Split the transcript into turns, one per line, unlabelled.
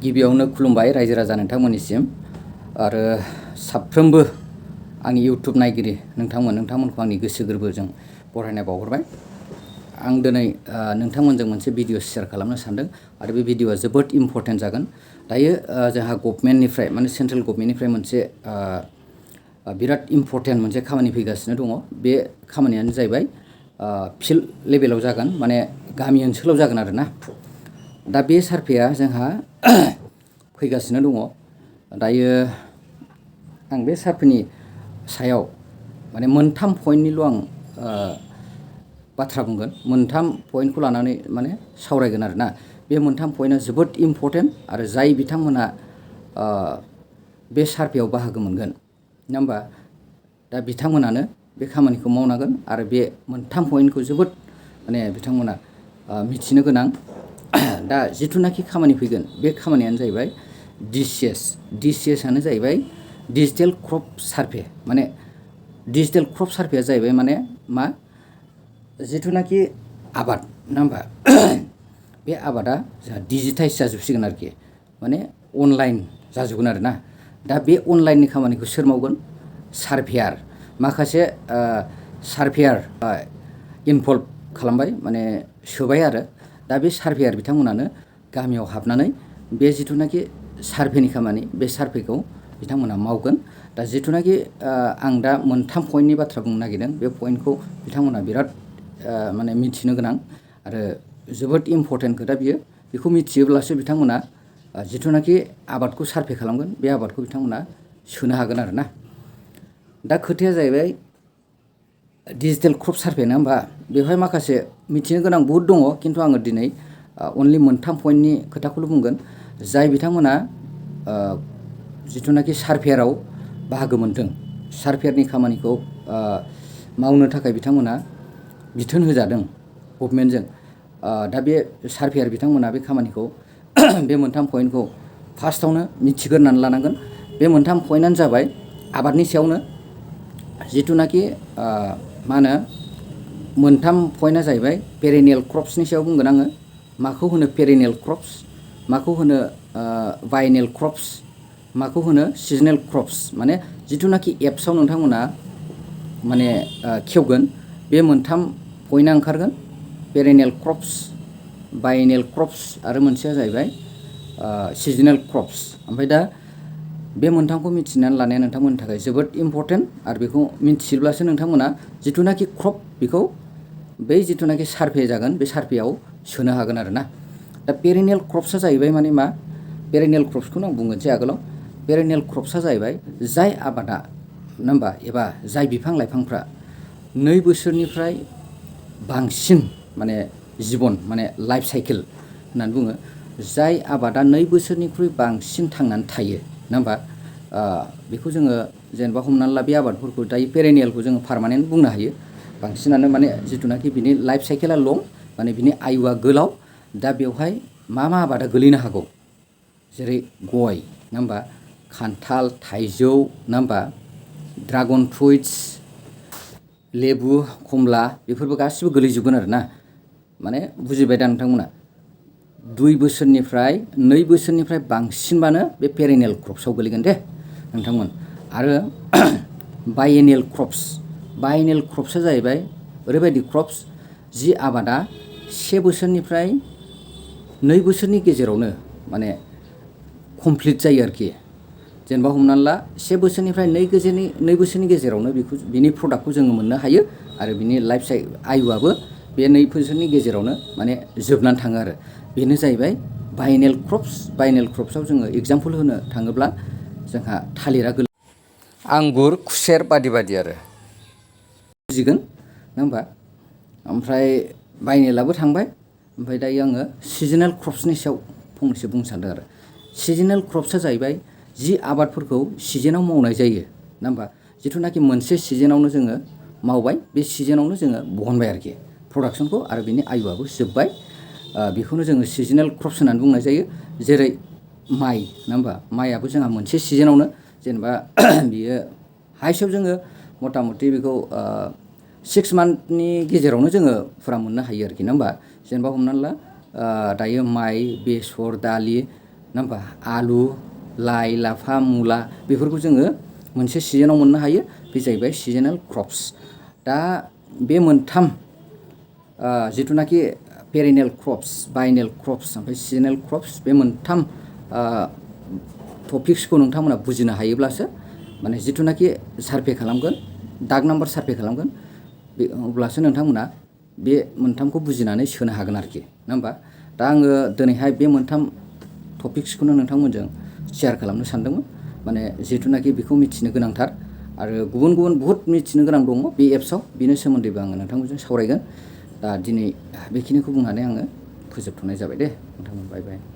गिबियावनो खुलुमबाय रायजो राजा नोंथांमोननिसिम आरो साफ्रोमबो आंनि इउटुब नायगिरि नोंथांमोनखौ आंनि गोसो गोरबोजों बरायनाय बावहरबाय। आं दिनै नोंथांमोनजों मोनसे भिडिअ शेयार खालामनो सानदों आरो बे भिडिअआ जोबोद इम्परटेन्ट जागोन। दायो जोंहा गभर्नमेन्टनिफ्राय माने सेन्ट्रेल गभर्नमेन्टनिफ्राय मोनसे बिराद इम्परटेन्ट मोनसे खामानि फैगासिनो दङ। बे खामानियानो जाहैबाय फिल्ड लेभेलाव जागोन, माने गामि ओनसोलाव जागोन आरो ना। दा बे सार्भेया जोंहा फैगासिनो दङ। दायो आं बे सार्भेनि सायाव माने मोनथाम पइन्टनिल' आं बाथ्रा बुंगोन, मोनथाम पइन्टखौ लानानै माने सावरायगोन आरो ना। बे मोनथाम पइन्टआ जोबोद इम्परटेन्ट आरो जाय बिथांमोना बे सार्भेयाव बाहागो मोनगोन, नङा होमबा, दा बिथांमोनानो बे खामानिखौ मावनांगोन आरो बे मोनथाम पइन्टखौ जोबोद माने बिथांमोना मिथिनो गोनां। दा जिथुनाखि खामानि फैगोन बे खामानियानो जाहैबाय DCSआनो जाहैबाय डिजिटेल क्रप सार्भे। माने डिजिटेल क्रप सार्भेया जाहैबाय माने मा, जिथुनाखि आबाद, नङा होमबा, बे आबादा जोंहा डिजिटाइज जाजोबसिगोन आरोखि, माने अनलाइन जाजोबगोन आरो ना। दा बे अनलाइननि खामानिखौ सोर मावगोन? सार्भेयार। माखासे सार्भेयार इनभल्भ खालामबाय, माने सोबाय आरो। दा बे सार्भेयार बिथांमोनानो गामियाव हाबनानै बे जिथुनाखि सार्भेनि खामानि, बे सार्भेखौ बिथांमोना मावगोन। दा जिथुनाखि आं दा मोनथाम पइन्टनि बाथ्रा बुंनो नागिरदों, बे पइन्टखौ बिथांमोना बिराद माने मिथिनो गोनां आरो जोबोद इम्परटेन्ट खोथा बियो। बेखौ मिथियोब्लासो बिथांमोना जिथुनाखि आबादखौ सार्भे खालामगोन, बे आबादखौ बिथांमोना सोनो हागोन आरो ना। दा खोथाया जाहैबाय डिजिटेल क्रप सार्भे, नङा होमबा, बेवहाय माखासे मिथिनो गोनां बहुद दङ, खिन्थु आङो दिनै अनलि मोनथाम पइन्टनि खोथाखौल' बुंगोन। जाय बिथांमोना जिथुनाखि सार्भेयाराव बाहागो मोनदों, सार्भेयारनि खामानिखौ मावनो थाखाय बिथांमोना बिथोन होजादों गभर्नमेन्टजों। दा बे सार्भेयार बिथांमोना बे खामानिखौ बे मोनथाम पइन्टखौ फार्स्टआवनो मिथिग्रोनानै लानांगोन। बे मोनथाम पइन्टआनो जाबाय आबादनि सायावनो। जिथुनाखि मा होनो, मोनथाम पइन्टआ जाहैबाय पेरेनियेल क्रप्सनि सायाव बुंगोन आङो। माखौ होनो पेरेनियेल क्रप्स, माखौ होनो बायनियेल क्रप्स, माखौ होनो सिजनेल क्रप्स। माने जिथुनाखि एप्सआव नोंथांमोना माने खेवगोन, बे मोनथाम पइन्टआ ओंखारगोन, पेरेनियेल क्रप्स, बायनियेल क्रप्स आरो मोनसेया जाहैबाय सिजनेल क्रप्स। ओमफ्राय दा बे मोनथामखौ मिथिनानै लानाया नोंथांमोननि थाखाय जोबोद इम्परटेन्ट आरो बेखौ मिथियोब्लासो नोंथांमोना जिथुनाखि क्रप, बेखौ बै जिथुनाखि सार्भे जागोन बे सार्भेयाव सोनो हागोन आरो ना। दा पेरेनियेल क्रप्सआ जाहैबाय माने मा, पेरेनियेल क्रप्सखौनो आं बुंगोनसै आगोलाव। पेरेनियेल क्रप्सआ जाहैबाय जाय आबादा, नङा होमबा, एबा जाय बिफां लाइफांफ्रा 2 बोसोरनिफ्राय बांसिन माने जिबन, माने लाइफ साइकेल होननानै बुङो, जाय आबादा 2 बोसोरनिख्रुइ बांसिन थांनानै थायो, नङा होमबा, बेखौ जोङो जेनेबा हमनानै ला बे आबादफोरखौ दायो पेरेनियेलखौ जोङो पारमानेन्ट बुंनो हायो। बांसिनानो माने जिथुनाखि बिनि लाइफ साइकेला लं, माने बिनि आयुआ गोलाव। दा बेवहाय मा मा आबादा गोलैनो हागौ? जेरै गय, नङा होमबा, खान्थाल, थाइजौ, नङा होमबा, ड्रागन फ्रुइट्स, लेबु, खमला, बेफोरबो गासिबो गोलैजोबगोन आरो ना। माने बुजिबाय दा नोंथांमोना? 2 बोसोरनिफ्राय बांसिनबानो बे पेरेनियेल क्रप्सआव गोलैगोन दे नोंथांमोन। आरो बायनियेल क्रप्स, बायनियेल क्रप्सआ जाहैबाय ओरैबायदि क्रप्स जि आबादा 1 बोसोरनिफ्राय 2 बोसोरनि गेजेरावनो माने कमप्लिट जायो आरोखि। जेनेबा हमनानै ला 1 बोसोरनिफ्राय 2 बोसोरनि गेजेरावनो बिनि प्रडाक्टखौ जोङो मोननो हायो आरो बिनि लाइफ आयुआबो बे 2 बोसोरनि गेजेरावनो माने जोबनानै थाङो आरो। बेनो जाहैबाय बायनियेल क्रप्स। बायनियेल क्रप्सआव जोङो एगजामपोल होनो थाङोब्ला जोंहा थालिरा आंगुर, खुसेर बायदि बायदि आरो बुजिगोन, नङा होमबा। ओमफ्राय बायनियेलाबो थांबाय। ओमफ्राय दायो आङो सिजनेल क्रप्सनि सायाव फंनैसो बुंनो सानदों आरो। सिजनेल क्रप्सआ जाहैबाय जि आबादफोरखौ सिजोनाव मावनाय जायो, नङा होमबा, जिथुनाखि मोनसे सिजोनावनो जोङो मावबाय, बे सिजोनावनो जोङो बहनबाय आरोखि प्रडाक्सनखौ, आरो बिनि आयुआबो जोब्बाय। बेखौनो जोङो सिजनेल क्रप्स होननानै बुंनाय जायो। जेरै माइ, नङा होमबा, माइआबो जोंहा मोनसे सिजोनावनो, जेनेबा बियो हाइस्टआव जोङो मथा मथि बेखौ 6 मान्थनि गेजेरावनो जोङो फुरा मोननो हायो आरोखि, नङा होमबा। जेनेबा हमनानै ला दायो माइ, बेसर, दालि, नङा होमबा आलु लाइ लाफा मुला बेफोरखौ जोङो मोनसे सिजोनाव मोननो हायो बे जाहैबाय सिजोनेल क्रप्स दा बे मोनथाम जिथुनाखि पेरेनियेल क्रप्स बायनियेल क्रप्स ओमफ्राय सिजोनेल क्रप्स बे मोनथाम टपिक्सखौ नोंथांमोना बुजिनो हायोब्लासो माने जिथुनाखि सार्भे खालामगोन दाग नाम्बार सार्भे खालामगोन बे अब्लासो नोंथांमोना बे मोनथामखौ बुजिनानै सोनो हागोन आरोखि नङा होमबा दा आङो दिनैहाय बे मोनथाम टपिक्सखौनो नोंथांमोनजों शेयार खालामनो सानदोंमोन माने जिथुनाखि बेखौ मिथिनो गोनांथार आरो गुबुन गुबुन बुहुत मिथिनो गोनां दङ बे एप्सआव बेनि सोमोन्दैबो आङो नोंथांमोनजों सावरायगोन दा दिनै बेखिनिखौ बुंनानै आङो फोजोबथ'नाय जाबाय दे नोंथांमोन बाय बाय